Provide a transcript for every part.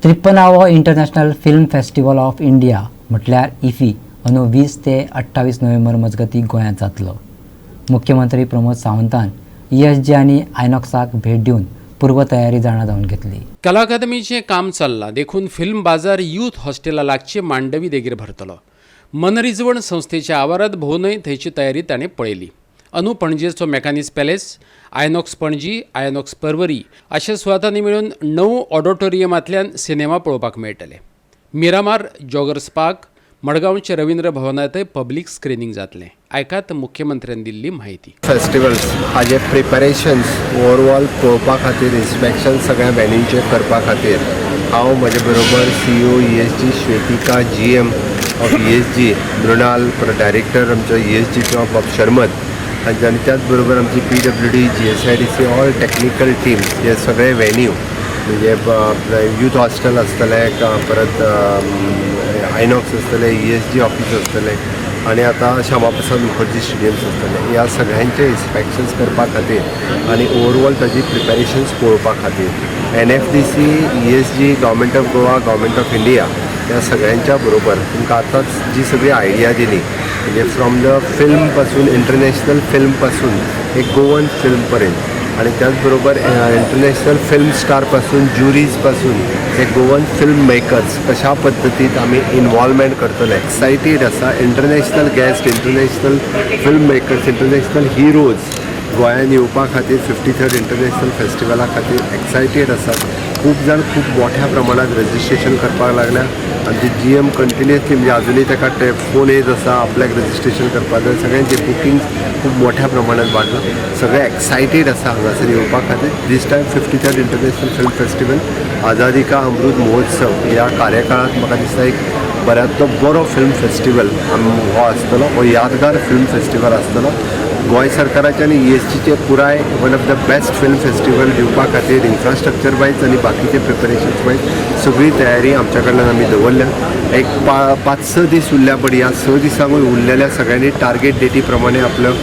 त्रिप्पनावो International Film Festival of India म्हटल्यार इफी अंदू 20 ते 28 नोव्हेंबर मजगतीं गोंयांत जातलो. मुख्यमंत्री प्रमोद सावंतान ईएसजी आनी आयनॉक्साक भेट दिवन पूर्वतयारी जाणा जावन घेतली. कला अकादमीचें काम चल्लां देखून फिल्म बाजार यूथ हॉस्टेला लागचे मांडवी देगेर भरतलो. मनरिजवण संस्थेच्या आवारात भोंवनय थंयची तयारी ताणें पळयली. अंदू पणजेचो Maquinez palace, INOX Panaji, INOX Porvorim अशा सुवातांनी मेळून णव ऑडिटोरियमांतल्यान सिनेमा पळोवपाक मेळटले. मिरामार जॉगर्स पार्क, मडगांवचे रवींद्र भवनांतय पब्लीक स्क्रिनींग जातलें. आयकात मुख्यमंत्र्यान दिल्ली म्हायती. फेस्टिवल्स हाजे प्रिपरेशन्स ओवरऑल पळोवपा खातीर, इन्स्पेक्शन सगळ्या वेन्यूचेर करपा खातीर हांव, म्हजे बरोबर CEO ESG Shwetika, GM of ESG Mrunal, परत डायरेक्टर आमचो ईएसजीचो बाब शर्मत हांचे आनी त्याच बरोबर आमची PWD, GSIDC, all technical team, हे सगळे वेन्यू म्हणजे यूथ हॉस्टेल आसतलें, परत आयनॉक्स आसतलें, ईएसजी ऑफीस आसतलें आनी आतां श्यामाप्रसाद मुखर्जी स्टेडियम्स आसतले, ह्या सगळ्यांचे इन्स्पेक्शन्स करपा खातीर आनी ओवरऑल ताजी प्रिपेरेशन्स पळोवपा खातीर NFDC, ESG, Government of Goa, Government of India ह्या सगळ्यांच्या बरोबर तुमकां आतांच जी सगळी आयडिया दिली, म्हणजे फ्रॉम the film पासून, इंटरनॅशनल फिल्म पासून एक गोवन फिल्म पर्यंत आणि त्याचबरोबर इंटरनॅशनल फिल्म स्टारपासून, ज्युरीजपासून ते गोवन फिल्म मेकर्स कशा पद्दतीत आमी इन्वॉल्वमेंट करतले. एक्सायटेड आसा. International guest, international film makers, international heroes गोंयान येवपा खातीर 53rd international फेस्टिवला खातीर एक्सायटेड आसात. खूब जाण खूब मोठ्या प्रमाणात रजिस्ट्रेशन करपाक लागल्या. आमचे जीएम कंटिन्युअसली, म्हणजे अजुनूय ताका ते फोन येत आसा, आपल्याक रजिस्ट्रेशन करपाक जाय. सगळ्यांचे बुकींग खूब मोठ्या प्रमाणात वाडलां. सगळे एक्सायटेड आसा हांगासर येवपा खातीर. This time 53rd International Film Festival, आझादी का अमृत महोत्सव ह्या कार्यकाळात म्हाका दिसता एक बऱ्यांतलो बरो फिल्म फेस्टिवल हो आसतलो. हो यादगार फिल्म फेस्टिवल आसतलो. गोंय सरकाराचे आनी ईएसजीचे पुराय one of the best film festival दिवपा खातीर इन्फ्रास्ट्रक्चर वायज आनी बाकीचे प्रिपरेशन्स वायज सगळी तयारी आमच्या कडल्यान आमी दवरल्या. एक 5-6 दीस उरल्या, पण ह्या 6 दिसांकूय उरलेल्या सगळ्यांनी टार्गेट डेटी प्रमाणे आपलं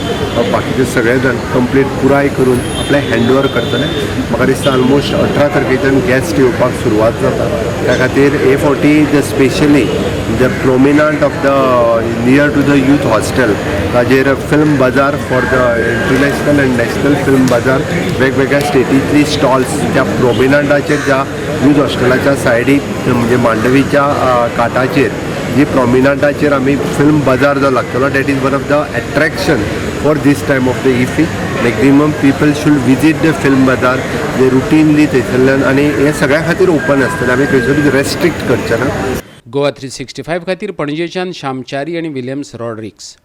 बाकीचे सगळे जाण कंप्लीट पुराय करून आपलें हँड ओवर करतले. म्हाका दिसता ऑलमोस्ट 18 तारखेच्यान गेस्ट येवपाक सुरवात जाता. त्या खातीर हे फावटी the specially the promenade of the near to the youth hostel, ताजेर film bazaar for the international and national film bazaar, वेगवेगळ्या स्टेटींतली स्टॉल्स त्या प्रोमिनाडाचेर, ज्या यूथ हॉस्टेलाच्या सायडीक, म्हणजे मांडवीच्या काठाचेर जी प्रोमिनाडाचेर आमी फिल्म बाजार जो लागतलो, that is one of the attraction for this time of the IFFI. Maximum people should visit the film bazaar J routinely थंयसरल्यान आनी हे सगळ्या खातीर ओपन आसतलें. आमी खंयसरूच रेस्ट्रिक्ट करचे ना. गोवा 365 खातीर पणजेच्यान श्यामचारी आनी विलियम्स रॉड्रिक्स.